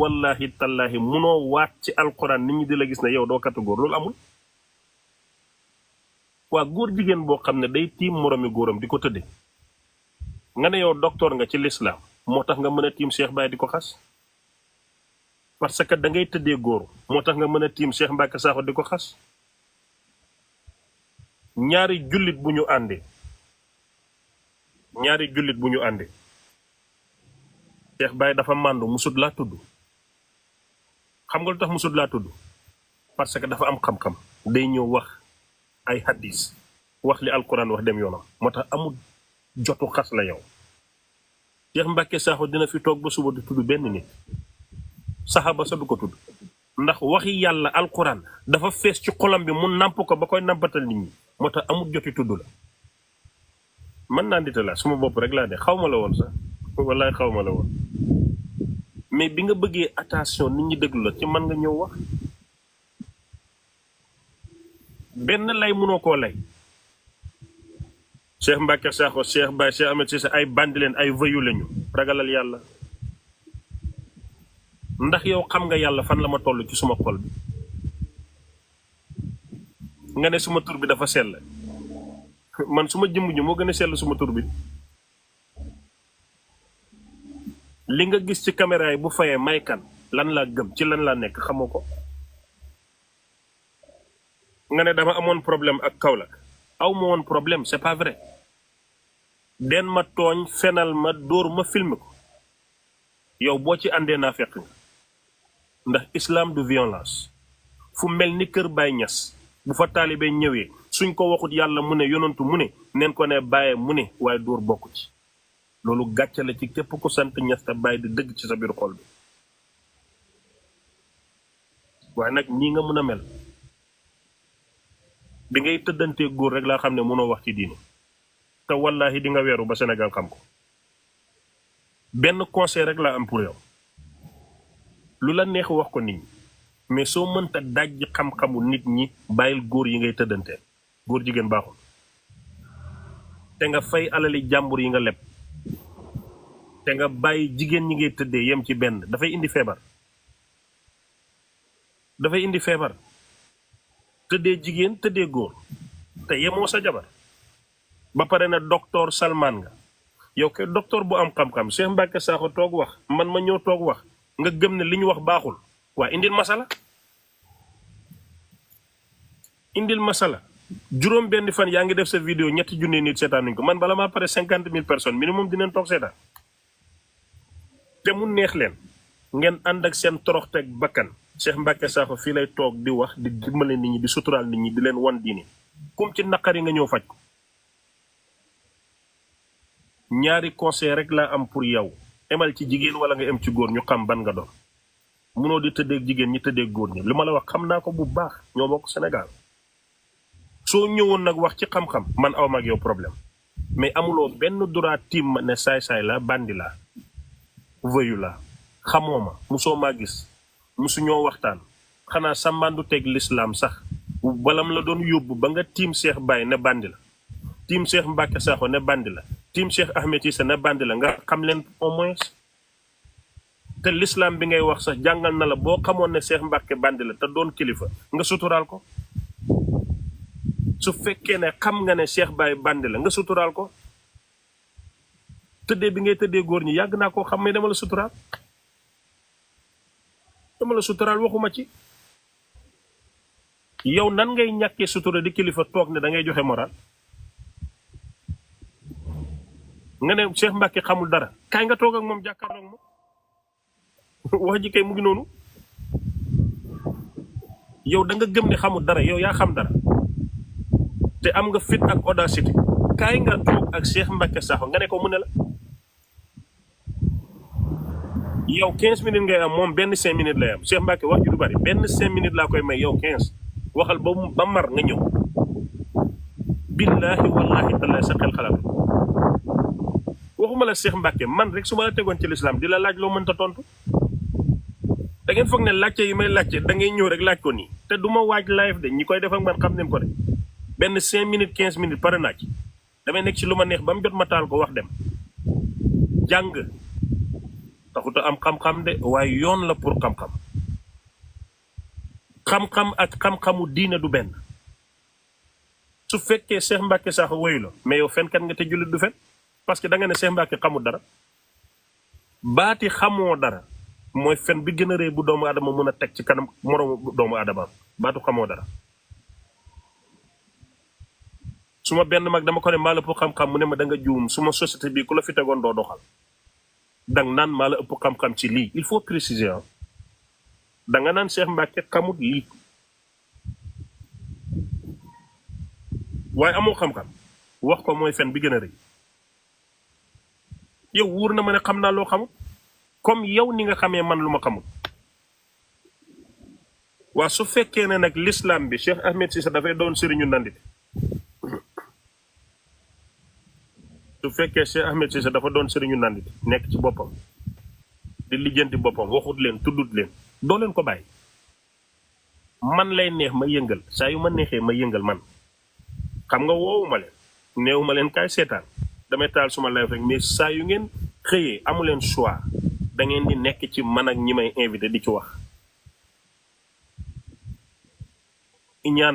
wallahi tallahi munoo waat ci alquran nit ñi di la gis ne yow doo katu góor loolu amul. waa góor jigéen boo xam ne day tiim moromi góoram di ko tëdde nga ne yow docteur nga ci l'islam moo tax nga mën a tiim Cheikh Baye di ko xas parce que da ngay tëddee góor moo tax nga mën a tiim Cheikh Mbacké Sakho di ko xas. ñaari jullit bu ñu àndee Cheikh Baye dafa màndu musut laa tudd xam nga lu tax musut laa tudd parce que dafa am xam-xam day ñëw wax ay hadis wax li alquran wax dem yoonam moo tax amul jotu xas la yow. Cheikh Mbacké Sakho dina fi toog ba suba du tudd benn nit saxaaba sa du ko tudd ndax waxi yàlla alquran dafa fees ci xolam bi mu nàmp ko ba koy nàmpatal nit ñi moo tax amul joti tudd la. mën naa ndite la suma bopp rek laa de xaw ma la woon sax wallaay xaw ma la woon mais bi nga bëggee attention nit ñi déglu la ci mën nga ñëw wax benn lay mënoo koo lay. Cheikh Mbacké Sakho Cheikh Baye Cheikh Ahmed Cissé ay bandi leen ay vëyu lañu ragalal yàlla. ndax yow xam nga yàlla fan la ma toll ci suma xol bi nga ne suma tur bi dafa sell man suma jëmm ji moo gën a sell suma tur bi. li nga gis ci caméra yi bu fayee may kan lan laa gëm ci lan laa nekk xamoo ko. nga ne dama amoon problème ak Kaolack aw ma woon problème c'est pas vrai den ma tooñ fenal ma dóor ma filmer ko yow boo ci àndee naa fekk nga ndax islam du violence fu mel ni kër Baay Ñas bu fa taalibe ñëwee suñ ko waxut yàlla mu ne yonantu mu ne neen ko ne bàyyee mu ne waaye dóor bokku ci loolu gàcce la ci képp ku sant Ñas te bàyyi di dëgg ci sa biir xol bi. waaye nag ñii nga mën a mel bi ngay tëddantee góor rek laa xam ne mënoo wax ci diine te wallahi di nga weeru ba Sénégal xam ko. benn conseil rek laa am pour yow lu la neex wax ko nit ñi mais soo mënta dajj xam-xamu nit ñi bàyyil góor yi ngay tëddantee góor jigéen baaxul te nga fay alali jàmbur yi nga leb te nga bàyyi jigéen ñi ngay tëddee yem ci benn dafay indi feebar tëddee jigéen tëddee góor te yemoo sa jabar ba pare na docteur Salman nga yow kay docteur bu am xam-xam Cheikh Mbacké Sakho toog wax man ma ñëw toog wax nga gëm ne li ñu wax baaxul waa indil masala juróom benn fan yaa ngi def sa vidéo 3 000 nit seetaan nañ ko man bala maa pare 50 000 personnes minimum dinañ toog seetaan te mu neex leen ngeen ànd ak seen toroxteeg bakkan Cheikh Mbacké Sakho fii lay toog di wax di dimbale nit ñi di suturaal nit ñi di leen wan diine kum ci naqari nga ñëw faj ko. ñaari conseil rek laa am pour yow emal ci jigéen wala nga em ci góor ñu xam ban nga doon munoo di tëddeeg jigéen ñi tëddeeg góor ñi li ma la wax xam naa ko bu baax ñoo bokk Sénégal soo ñëwoon nag wax ci xam-xam man aw ma ak yow problème mais amuloo benn droit tiim ma ne saay-saay la bandi la vëyu la xamoo ma musoo maa gis musu ñoo waxtaan xanaa sàmmandu teg l'islam sax balam la doon yóbbu ba nga tiim Cheikh Baye ne bandi la tiim Cheikh Mbacké Sakho ne bandi la tiim Cheikh Ahmed Cissé ne bandi la nga xam leen au moins te l'islam bi ngay wax sax jàngal na la boo xamoon ne Cheikh Mbacké bandi la te doon kilifa nga suturaal ko su fekkee ne xam nga ne Cheikh Baye bandi la nga suturaal ko tëddee bi ngay tëddee góor ñi yàgg naa koo xam mais dama la suturaal waxuma ci yow nan ngay ñàkkee sutura di kilifa toog ne da ngay joxe moral nga ne Cheikh Mbacké xamul dara kaay nga toog ak moom jàkkaarloog moom wax ji kay mu ngi noonu yow da nga gëm ne xamul dara yow yaa xam dara te am nga fit ak audacité kaay nga toog ak Cheikh Mbacké Sakho nga ne ko mu ne la yow 15 minutes ngay am moom benn 5 minutes lay am Cheikh Mbacké wax ji du bari benn 5 minutes laa koy may yow 15 waxal ba mar nga ñëw billaahi wallaahi tallaahi sa xel xalaat waxuma la Cheikh Mbacké man rek su ma la tegoon ci l'islam di la laaj loo mënta tontu da ngeen foog ne laajte yi may laajte da ngay ñëw rek laaj ko nii te du ma waaj live de ñi koy def ak man xam nañ ko de benn 5 minutes 15 minutes pare naa ci damay nekk ci lu ma neex ba mu jot ma taal ko wax dem jàng taxuta am xam-xam de waaye yoon la pour xam-xam xam-xam ak xam-xamu diine du benn su fekkee Cheikh Mbacke Sakho wéyu la mais yow fenkat nga te jullit du fen parce que da nga ne Cheikh Mbacke xamul dara baati xamoo dara mooy fen bi gën a rëy bu doomu aadama mën a teg ci kanam moroomu doomu aadama baatu xamoo dara su ma benn mag dama ko ne maa la ëpp xam-xam mu ne ma da nga juum suma société bi ku la fi tegoon doo doxal dang naan maa la ëpp xam-xam ci lii il faut préciser ah da nga naan Cheikh Mbacke xamut lii waaye amoo xam-xam wax ko mooy fen bi gën a rëy yow wóor na ma ne xam naa loo xamut comme yow ni nga xamee man lu ma xamut waa su fekkee ne nag l'islam bi Cheikh Ahmed Cissé dafay doon sëriñu nandite su fekkee Cheikh Ahmed Cissé dafa doon sëriñu nandite nekk ci boppam di lijjanti boppam waxut leen tuddut leen doo leen ko bàyyi man lay neex ma yëngal saa yu ma neexee ma yëngal man xam nga woowuma leen neewuma leen kaay seetaan damay taal suma live rek mais saa yu ngeen xëyee amu leen choix da ngeen di nekk ci man ak ñi may invité di ci wax ñaan